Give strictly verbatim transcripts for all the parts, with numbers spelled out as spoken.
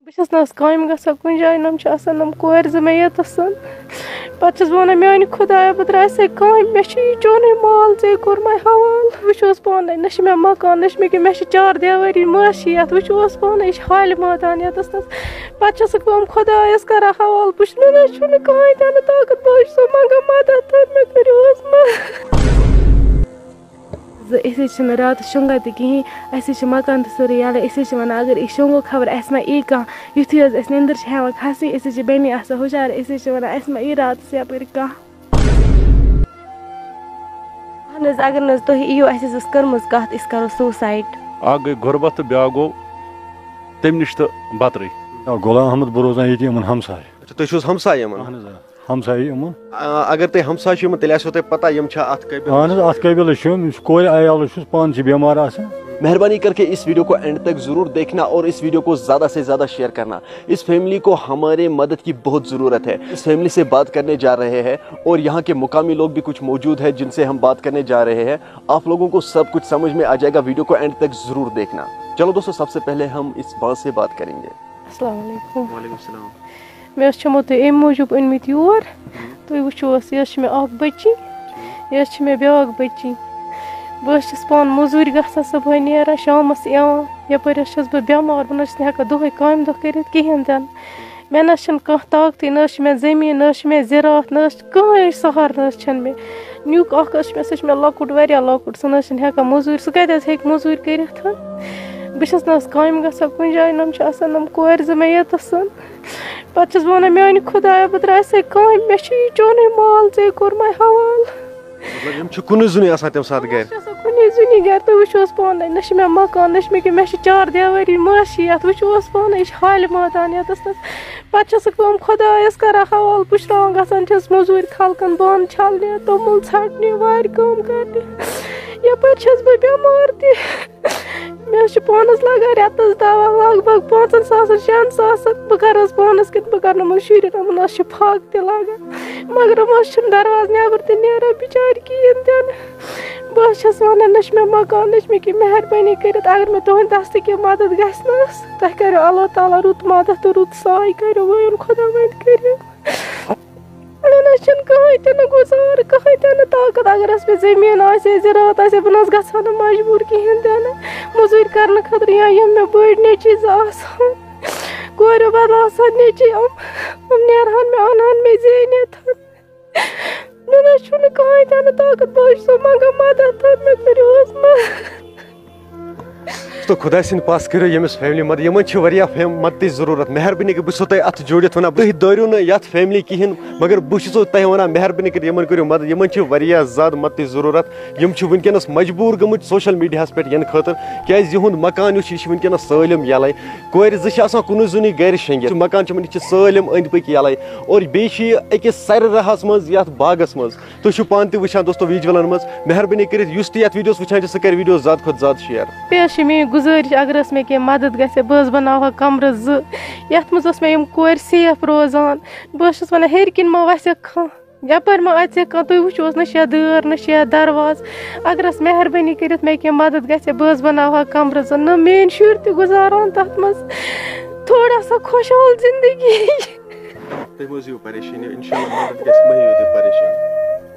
بہٕ چھَس نہٕ حظ کامہِ گژھان کُنہِ جایہِ، نَم چھِ آسان نَم کورِ زٕ مےٚ ییٚتَس۔ پَتہٕ چھَس بہٕ وَنان، میٛانہِ خۄدایا، بہٕ درٛایسَے کامہِ، مےٚ چھُ یہِ چونُے مال ژےٚ کوٚرمَے حوالہٕ۔ وٕچھ حظ پانَے، نہ چھِ مےٚ مکان، نہ چھِ مےٚ کینٛہہ، مےٚ چھِ چار دیوٲری مٲشی یَتھ۔ وٕچھ حظ پانَے، یہِ چھِ حالہِ مٲدان یَتَس نَس۔ پَتہٕ چھَسَکھ بہٕ یِم خۄدایَس کَران حوالہٕ، بہٕ چھُس، مےٚ نہ حظ چھُنہٕ کٕہٕنۍ تہِ نہٕ طاقت، بہٕ حظ چھُسو منٛگان مَدَد، تہٕ مےٚ کٔرِو حظ مَدَد۔ زِ أسۍ حظ چھِنہٕ راتَس شۄنٛگان تہِ کِہیٖنۍ، اَسہِ حظ چھِ مکان تہِ سورُے یَلَے، أسۍ حظ چھِ وَنان، اگر أسۍ شۄنٛگو، خبر اَسہِ ما یی کانٛہہ۔ یُتھُے حظ اَسہِ نیٚنٛدٕر چھِ ہٮ۪وان کھَسٕنۍ، أسۍ حظ چھِ بیٚنہِ آسان ہُشار، أسۍ حظ چھِ وَنان، اَسہِ ما یی راتَس یَپٲرۍ کانٛہہ۔ اَہَن حظ، اگر نہٕ حظ تُہۍ یِیِو، اَسہِ حظ ٲس کٔرمٕژ کَتھ، أسۍ کَرو suicide۔ اَکھ گٔے غُربت تہٕ بیٛاکھ گوٚو تَمہِ نِش تہٕ بَترٕے۔ آ، غلام احمد، بہٕ روزان ییٚتی یِمَن ہمساے۔ اچھا، تُہۍ چھِو حظ ہمساے یِمَن؟ اَہَن حظ، آ۔ ہمسایہِ یِمَن۔ آ، اگر تُہۍ ہمسایہِ چھِو یِمَن، تیٚلہِ آسیو تۄہہِ پَتہ یِم چھا اَتھ قٲبِل۔ اَہَن حظ، اَتھ قٲبِلٕے چھِ یِم، یہِ چھُ کورِ عیالٕے چھُس، پانہٕ چھِ بٮ۪مار آسان۔ مہربانی کر کے اس ویڈیو کو اینڈ تک ضرور دیکھنا اور اس ویڈیو کو زیادہ سے زیادہ شیئر کرنا۔ اس فیملی کو ہمارے مدد کی بہت ضرورت ہے۔ اس فیملی سے بات کرنے جا رہے ہیں اور یہاں کے مقامی لوگ بھی کچھ موجود ہیں جن سے ہم بات کرنے جا رہے ہیں۔ آپ لوگوں کو سب کچھ سمجھ میں آ جائے گا، ویڈیو کو اینڈ تک ضرور دیکھنا۔ چلو دوستو، سب سے پہلے ہم اس ماں سے بات کریں گے۔ السلام علیکم۔ وعلیکم السلام۔ مےٚ حظ چھُمو تُہۍ اَمہِ موٗجوٗب أنۍمٕتۍ یور۔ تُہۍ وٕچھِو حظ، یہِ حظ چھِ مےٚ اَکھ بٔچی، یہِ حظ چھِ مےٚ بیٛاکھ بٔچی۔ بہٕ حظ چھَس پانہٕ مٔزوٗرۍ گژھان، صُبحٲے نیران، شامَس یِوان۔ یَپٲرۍ حظ چھَس بہٕ بٮ۪مار، بہٕ نہ حظ چھَس نہٕ ہٮ۪کان دۄہَے کامہِ دۄہ کٔرِتھ کِہیٖنۍ تہِ نہٕ۔ مےٚ نہ حظ چھِنہٕ کانٛہہ طاقتٕے، نہ حظ چھِ مےٚ زٔمیٖن، نہ حظ چھِ مےٚ زِراعت، نہ حظ چھِ کٕہٕنۍ سہارٕ نہ حظ چھَنہٕ مےٚ۔ نیُک اَکھ حظ چھُ مےٚ، سُہ چھُ مےٚ لۄکُٹ، واریاہ لۄکُٹ، سُہ نہ حظ چھِنہٕ ہٮ۪کان مٔزوٗرۍ، سُہ کَتہِ حظ ہیٚکہِ مٔزوٗرۍ کٔرِتھ؟ بہٕ چھَس نہ حظ کامہِ گژھان کُنہِ جایہِ، نَم چھِ آسان نَم کورِ زٕ مےٚ ییٚتَس۔ پَتہٕ چھَس بہٕ وَنان، میٛانہِ خۄدایا، بہٕ درٛایسَے کامہِ، مےٚ چھُ یہِ چونُے مال ژےٚ کوٚرمَے حوالہٕ۔ مطلب، یِم چھِ کُنُے زُنُے آسان تَمہِ ساتہٕ گَرِ؟ چھِ آسان کُنی زُنی گَرِ، تُہۍ وٕچھِو حظ پانَے، نہ چھِ مےٚ مکان، نہ چھِ مےٚ کینٛہہ، مےٚ چھِ چار دیوٲری مٲشی یَتھ، وٕچھِو حظ پانَے، یہِ چھِ حالہِ مٲدان یَتَس تَتھ۔ پَتہٕ چھَسَکھ بہٕ یِم خۄدایَس کَران حوالہٕ، پُشراوان گژھان چھَس مٔزوٗرۍ خلقَن، بانہٕ چھَلنہِ، توٚمُل ژھَٹنہِ، وارِ کٲم کَرنہِ۔ یَپٲرۍ چھَس بہٕ بٮ۪مار تہِ۔ مےٚ حظ چھُ پانَس لَگان رٮ۪تَس دَوا لگ بگ پانٛژَن ساسَن، شٮ۪ن ساسَن۔ بہٕ کَرٕ حظ پانَس کِنہٕ بہٕ کَرٕ نہٕ یِمَن شُرٮ۪ن، یِمَن حظ چھِ پھاکہٕ تہِ لَگان۔ مگر یِم حظ چھِنہٕ دروازٕ نٮ۪بر تہِ نیران بِچارِ کِہیٖنۍ تہِ نہٕ۔ بہٕ حظ چھَس وَنان، نہ چھِ مےٚ مکان، نہ چھِ مےٚ کینٛہہ، مہربٲنی کٔرِتھ اگر مےٚ تُہٕنٛدِ دستہٕ کینٛہہ مدد گژھِ نہ حظ، تۄہہِ کَریو اللہ تعالیٰ رُت مدد تہٕ رُت سایہِ کَریو، وٲیُن خۄدا وۄنۍ کٔرِو۔ مےٚ نہ حظ چھِنہٕ کٕہٕنۍ تہِ نہٕ گُزارٕ، کٕہٕنۍ تہِ نہٕ طاقت۔ اگر حظ مےٚ زٔمیٖن آسہِ ہے، زِراعت آسہِ ہے، بہٕ نہ حظ گژھٕ ہا نہٕ مجبوٗر کِہیٖنۍ تہِ نہٕ مٔزوٗرۍ کَرنہٕ خٲطرٕ، یا یِم مےٚ بٔڑۍ نیٚچی زٕ آسہٕ ہَن، کورِ بدل آسہٕ ہَن نیٚچی، یِم، یِم نیرٕ ہَن مےٚ، اَنہٕ ہَن مےٚ زیٖنِتھ۔ مےٚ نہ حظ چھُنہٕ کٕہٕنۍ تہِ نہٕ طاقت، بہٕ حظ چھُسو منٛگان مدد، تہٕ مےٚ کٔرِو حظ مدد۔ تو خۄداے سٕنٛدِ پاس کٔرِو ییٚمِس فیملی مدد، یِمن چھِ واریاہ فیم-، مددٕچ ضروٗرت۔ مہربٲنی کٔرِتھ، بہٕ چھُسو تۄہہِ اتھ جوڑِتھ ونان، تُہۍ دٲرِو نہٕ یتھ فیملی کِہیٖنۍ، مگر بہٕ چھُسو تۄہہِ ونان، مہربٲنی کٔرِتھ یِمن کٔرِو مدد، یِمن چھِ واریاہ زیادٕ مددٕچ ضروٗرت۔ یِم چھِ وٕنکیٚنس مجبوٗر گٔمٕتۍ سوشل میڈیاہس پٮ۪ٹھ یِنہٕ خٲطرٕ، کیازِ یِہُنٛد مکان یُس چھُ، یہِ چھُ وٕنکیٚنس سٲلِم یَلَے۔ کورِ زٕ چھِ آسان کُنُے زُنٕے گرِ شۄنٛگِتھ۔ یہِ مکان چھِ یِمن، یہِ چھِ سٲلِم أنٛدۍ پٔکۍ یَلَے۔ اور بیٚیہِ چھِ یہِ أکِس سرِ رہس منٛز یتھ باغس منٛز۔ تُہۍ چھِو پانہٕ تہِ وٕچھان دوستو ویٖجولن منٛز۔ مہربٲنی کٔرِتھ یُس تہِ یتھ ویٖڈیوس وٕچھان چھُ، سُہ کرِ ویٖڈیو زیادٕ کھۄتہٕ زیادٕ شیئر۔ بیٚیہِ حظ چھِ میٛٲنۍ گُزٲرِش، اگر حظ مےٚ کینٛہہ مدد گژھِ، بہٕ حظ بناوہا کمرٕ زٕ، یتھ منٛز ٲس مےٚ یِم کورِ سیف روزان۔ بہٕ حظ چھَس ونان، ہیٚرِ کِنۍ ما وسٮ۪کھ کانٛہہ، یپٲرۍ ما اژِ کانٛہہ، تُہۍ وٕچھِو حظ، نہ چھِ یتھ دٲر، نہ چھِ یتھ دروازٕ۔ اگر حظ مہربٲنی کٔرِتھ مےٚ کینٛہہ مدد گژھِ، بہٕ حظ بناوہا کمرٕ زٕ، نہ میٛٲنۍ شُرۍ تہِ گُزارہن تتھ منٛز تھوڑا سا خۄشحال زندگی۔ تُہۍ مہٕ حظ ہیٚیِو پریشٲنی، انشاءاللہ مدد گژھِ، مہٕ ہیٚیِو تُہۍ پریشٲنی۔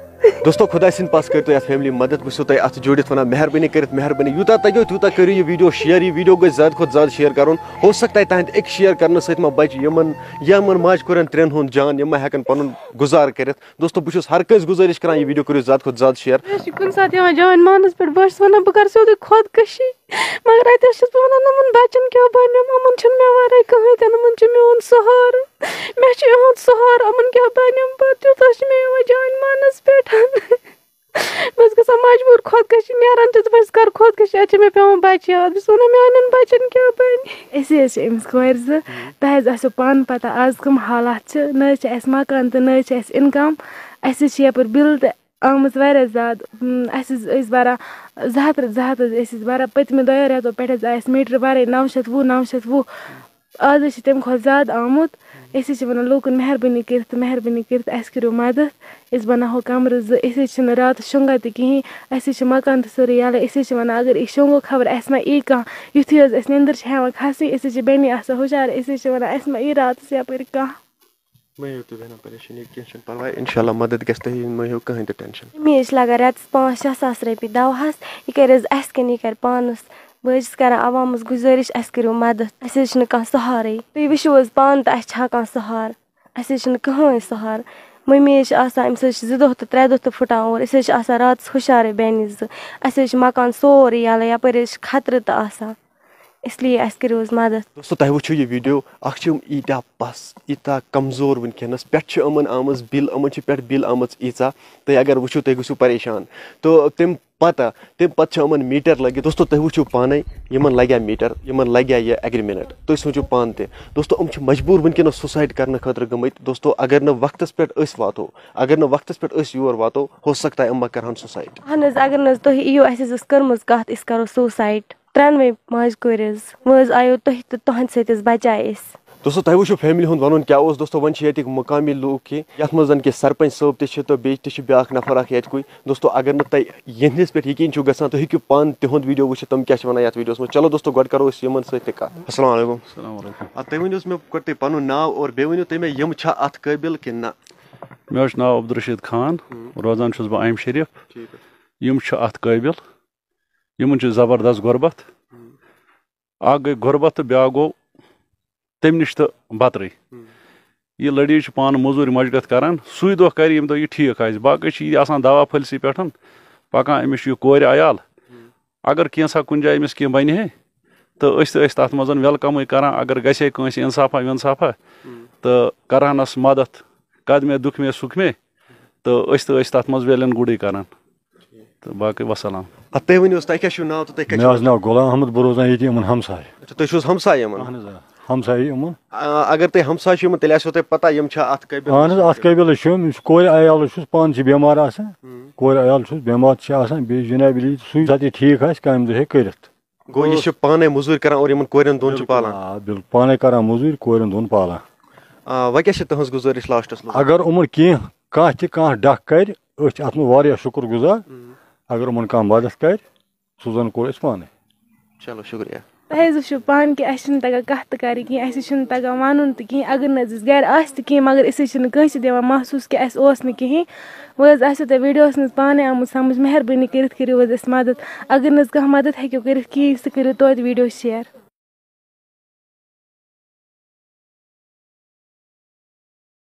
دوستو، خۄداے سٕنٛدِ پاس کٔرۍ تُہۍ یتھ فیملی مدد، بہٕ چھُسو تۄہہِ اتھ جوڑِتھ ونان، مہربٲنی کٔرِتھ، مہربٲنی، یوٗتاہ تۄہہِ تیوٗتاہ کٔرِو یہِ ویٖڈیو شِیر، یہِ ویٖڈیو گژھِ زیادٕ کھۄتہٕ زیادٕ شِیر کرُن۔ ہو سکتا ہے تہنٛدِ أکۍ شِیر کرنہٕ سۭتۍ ما بچہِ یِمن، یِمن ماجہِ کورٮ۪ن ترٛٮ۪ن ہُنٛد جان، یِم ما ہٮ۪کن پنُن گُزار کٔرِتھ۔ دوستو، بہٕ چھُس ہر کٲنٛسہِ گُزٲرِش کران، یہِ ویٖڈیو کٔرِو زیادٕ کھۄتہٕ زیادٕ شِیر۔ مےٚ حظ چھِ کُنہِ ساتہٕ یِوان جان مانس پٮ۪ٹھ، بہٕ حظ چھَس ونان، بہٕ کرٕ سیوٚدُے خۄدکٔشی۔ مگر اَتہِ حظ چھَس بہٕ وَنان، یِمَن بَچَن کیٛاہ بَنیوم؟ یِمَن چھُنہٕ مےٚ وَرٲے کٕہٕنۍ تہِ نہٕ، یِمَن چھُ میون سہارٕ۔ مےٚ چھُ یِہُنٛد سہارٕ، یِمَن کیٛاہ بَنیوم پَتہٕ؟ تیوٗتاہ چھُ مےٚ یِوان جان مانَس پٮ۪ٹھ۔ بہٕ چھَس گژھان مجبوٗر خۄدکٔشی، نیران چھَس بہٕ، بہٕ چھَس کَرٕ خۄدکٔشی، اَتہِ چھِ مےٚ پٮ۪وان بَچہِ یاد۔ بہٕ چھَس وَنان، میٛانٮ۪ن بَچَن کیٛاہ بَنہِ؟ أسۍ حظ چھِ أمِس کورِ زٕ۔ تۄہہِ حظ آسیو پانہٕ پَتہ آز کٕم حالات چھِ، نہ حظ چھِ اَسہِ مکان تہٕ نہ حظ چھِ اَسہِ اِنکَم۔ اَسہِ حظ چھِ یَپٲرۍ بِل تہِ آمٕژ واریاہ زیادٕ۔ اۭں، اَسہِ حظ ٲسۍ بَران زٕ ہَتھ رۄ-، زٕ ہَتھ حظ ٲسۍ أسۍ بَران۔ پٔتمہِ دۄیو رٮ۪تو پٮ۪ٹھ حظ آے اَسہِ میٖٹر بَرٕنۍ نَو شَتھ وُہ، نَو شَتھ وُہ۔ آز حظ چھِ تَمہِ کھۄتہٕ زیادٕ آمُت۔ أسۍ حظ چھِ وَنان لوٗکَن مہربٲنی کٔرِتھ تہٕ مہربٲنی کٔرِتھ اَسہِ کٔرِو مَدَد، أسۍ بَناوہو کَمرٕ زٕ، أسۍ حظ چھِنہٕ راتَس شۄنٛگان تہِ کِہیٖنۍ، اَسہِ حظ چھِ مَکان تہِ سورُے یَلَے، أسۍ حظ چھِ وَنان اگر أسۍ شۄنٛگو خبر اَسہِ ما یی کانٛہہ، یُتھُے حظ اَسہِ نیٚنٛدٕر چھِ ہٮ۪وان کھَسٕنۍ أسۍ حظ چھِ بیٚنی آسان ہُشار، أسۍ حظ چھِ وَنان اَسہِ ما یی راتَس یَپٲرۍ کانٛہہ۔ مہ ہیٚیِو تُہۍ بہنو پریشٲنی، کینٛہہ چھُنہٕ پرواے، انشاءاللہ مدد گژھِ تۄہہِ، مہ ہیٚیِو کٕہٕنۍ تہِ ٹینشن۔ مےٚ حظ چھِ لگان رٮ۪تَس پانٛژھ شےٚ ساس رۄپیہِ دواہَس، یہِ کَرِ حظ اَسہِ کِنہٕ یہِ کَرِ پانَس؟ بہٕ حظ چھَس کران عوامَس گُزٲرِش، اَسہِ کٔرِو مدد، اَسہِ حظ چھِنہٕ کانٛہہ سہارٕے۔ تُہۍ وٕچھِو حظ پانہٕ تہٕ اَسہِ چھا کانٛہہ سہارٕ؟ اَسہِ حظ چھِنہٕ کٕہٕنۍ سہارٕ۔ مٔمی حظ چھِ آسان، أمِس حظ چھِ زٕ دۄہ تہٕ ترٛےٚ دۄہ تہٕ پھٕٹان اورٕ، أسۍ حظ چھِ آسان راتَس ہُشارَے بیٚنہِ زٕ، اَسہِ حظ چھِ مکان سورُے یَلہٕ، یَپٲرۍ حظ چھِ خطرٕ تہٕ آسان۔ اس لیے اَسہِ کٔرِو حظ مدد۔ دوستو، تۄہہِ وٕچھِو یہِ ویٖڈیو، اَکھ چھِ یِم ییٖتیٛاہ پَس، ییٖتیٛاہ کمزور وٕنکیٚنَس، پٮ۪ٹھٕ چھِ یِمَن آمٕژ بِل، یِمَن چھِ پٮ۪ٹھ بِل آمٕژ ییٖژاہ، تُہۍ اگر وٕچھِو تُہۍ گٔژھِو پریشان۔ تہٕ تَمہِ پَتہٕ، تَمہِ پَتہٕ چھِ یِمَن میٖٹر لٔگِتھ۔ دوستو، تُہۍ وٕچھِو پانَے، یِمَن لَگیٛاہ میٖٹر، یِمَن لَگیٛاہ یہِ اٮ۪گریٖمٮ۪نٛٹ، تُہۍ سوٗنٛچِو پانہٕ تہِ۔ دوستو، یِم چھِ مجبوٗر وٕنکیٚنَس سوسایڈ کَرنہٕ خٲطرٕ گٔمٕتۍ۔ دوستو، اگر نہٕ وقتَس پٮ۪ٹھ أسۍ واتو، اگر نہٕ وقتَس پٮ۪ٹھ أسۍ یور واتو، ہو سکتا ہے یِم ما کَرٕہَن سوسایڈ۔ اہن حظ، اگر نہٕ حظ تُہۍ یِیِو، اَسہِ حظ ٲس کٔرمٕژ کَتھ، أسۍ کَرو سوسایڈ۔ ترٛٮ۪نوَے ماجہِ کورِ حظ۔ وۄنۍ حظ آیو تُہۍ تہٕ تُہنٛدِ سۭتۍ حظ بچاے أسۍ۔ دوستو، تۄہہِ وٕچھِو فیملی ہُنٛد وَنُن کیٛاہ اوس۔ دوستو، وۄنۍ چھِ ییٚتِکۍ مُقامی لوٗکھ کینٛہہ، یَتھ منٛز زَن کہِ سرپنٛچ صٲب تہِ چھِ تہٕ بیٚیہِ تہِ چھِ بیٛاکھ نفر اَکھ ییٚتہِ کُے۔ دوستو، اگر نہٕ تۄہہِ یِہِنٛدِس پٮ۪ٹھ یقیٖن چھُو گژھان، تُہۍ ہیٚکِو پانہٕ تِہُنٛد ویٖڈیو وٕچھِتھ، تِم کیٛاہ چھِ وَنان یَتھ ویٖڈیوَس منٛز۔ چلو دوستو، گۄڈٕ کَرو أسۍ یِمَن سۭتۍ تہِ کَتھ۔ السلام علیکم۔ السلام علیکم۔ آ، تُہۍ ؤنِو حظ مےٚ گۄڈٕ تُہۍ پَنُن ناو اور بیٚیہِ ؤنِو تُہۍ مےٚ، یِم چھا اَتھ قٲبِل کِنہٕ نہ؟ مےٚ حظ چھُ ناو عبدالرشیٖد خان، ہُم۔ روزان چھُس بہٕ ایم شریٖف۔ ٹھیٖک حظ۔ یِم چھِ اَتھ قٲبِل۔ یِمَن چھِ زبردست غربت۔ ہُم۔ اَکھ گٔے غربت تہٕ بیٛاکھ گوٚو تَمہِ نِش تہٕ بَترٕے۔ ہُم۔ یہِ لٔڑی چھِ پانہٕ مٔزوٗرۍ مَشقت کَران، سُے دۄہ کَرِ ییٚمہِ دۄہ یہِ ٹھیٖک آسہِ، باقٕے چھِ یہِ آسان دَوا پھٔلسٕے پٮ۪ٹھ پَکان، أمِس چھُ یہِ کورِ عیال۔ ہُم۔ اگر کینٛژھا کُنہِ جایہِ أمِس کینٛہہ بَنہِ ہے، تہٕ أسۍ تہِ ٲسۍ تَتھ منٛز وٮ۪لکَمٕے کَران، اگر گژھِ ہے کٲنٛسہِ اِنصافا وِنصافا، ہُم۔ تہٕ کَرہَنَس مَدَتھ، قدمے دُکھ مے سُکھ مے، تہٕ أسۍ تہِ ٲسۍ تَتھ منٛز ویل اینڈ گُڈٕے کَران۔ تہٕ باقٕے وَسَلام۔ اَدٕ تُہۍ ؤنِو حظ، تۄہہِ کیٛاہ چھُو ناو تہٕ تُہۍ کَتہِ مےٚ چھِو حظ روزان؟ ناو غلام احمد، بہٕ روزان ییٚتی یِمَن ہمساے۔ اچھا، تُہۍ چھِو حظ ہمساے یِمَن؟ اہن حظ، آ، ہمساے یِمَن۔ آ، اگر تُہۍ ہمساے چھِو یِمَن، تیٚلہِ آسیو تۄہہِ پَتہ یِم چھا اَتھ قٲبِل؟ اہن حظ، اَتھ قٲبِل حظ چھِ یِم، یِم چھِ کورِ عیال حظ چھُس، پانہٕ چھِ بٮ۪مار آسان، ہُم۔ کورِ عیال چھُس بٮ۪مار تہِ چھِ آسان، بیٚیہِ جناب علی، سُہ ساتہٕ یہِ ٹھیٖک آسہِ، کامہِ دۄہ ہیٚکہِ کٔرِتھ۔ گوٚو، یہِ چھِ پانَے مٔزوٗرۍ کَران اور یِمَن کورٮ۪ن دۄن چھِ بِلکُل، پالان؟ آ، بِلکُل، پانَے کَران مٔزوٗرۍ، کورٮ۪ن دۄن پالان۔ آ، وۄنۍ کیٛاہ چھِ تُہٕنٛز گُزٲرِش لاسٹَس منٛز؟ اگر یِمَن کینٛہہ، کانٛہہ تہِ کانٛہہ ڈَکھ کَرِ، أسۍ چھِ اَتھ منٛز واریاہ شُکُر گُزار۔ ہُم۔ اگر یِمَن کانٛہہ مَدَتھ کَرِ، سُہ زَن کوٚر اَسہِ پانَے۔ چلو، شُکریہ۔ تۄہہِ حظ وٕچھِو پانہٕ کہِ اَسہِ چھِنہٕ تَگان کَتھ تہِ کَرٕنۍ کِہیٖنۍ، اَسہِ حظ چھِنہٕ تَگان وَنُن تہِ کِہیٖنۍ۔ اگر نہٕ حظ اَسہِ گَرِ آسہِ تہِ کِہیٖنۍ، مگر أسۍ حظ چھِنہٕ کٲنٛسہِ دِوان محسوٗس کہِ اَسہِ اوس نہٕ کِہیٖنۍ۔ وۄنۍ حظ آسیو تۄہہِ ویٖڈیوَس منٛز پانَے آمُت سَمٕجھ، مہربٲنی کٔرِتھ کٔرِو حظ اَسہِ مَدَتھ۔ اگر نہٕ حظ کانٛہہ مَدَتھ ہیٚکِو کٔرِتھ کِہیٖنۍ، سُہ کٔرِو توتہِ ویٖڈیو شِیَر۔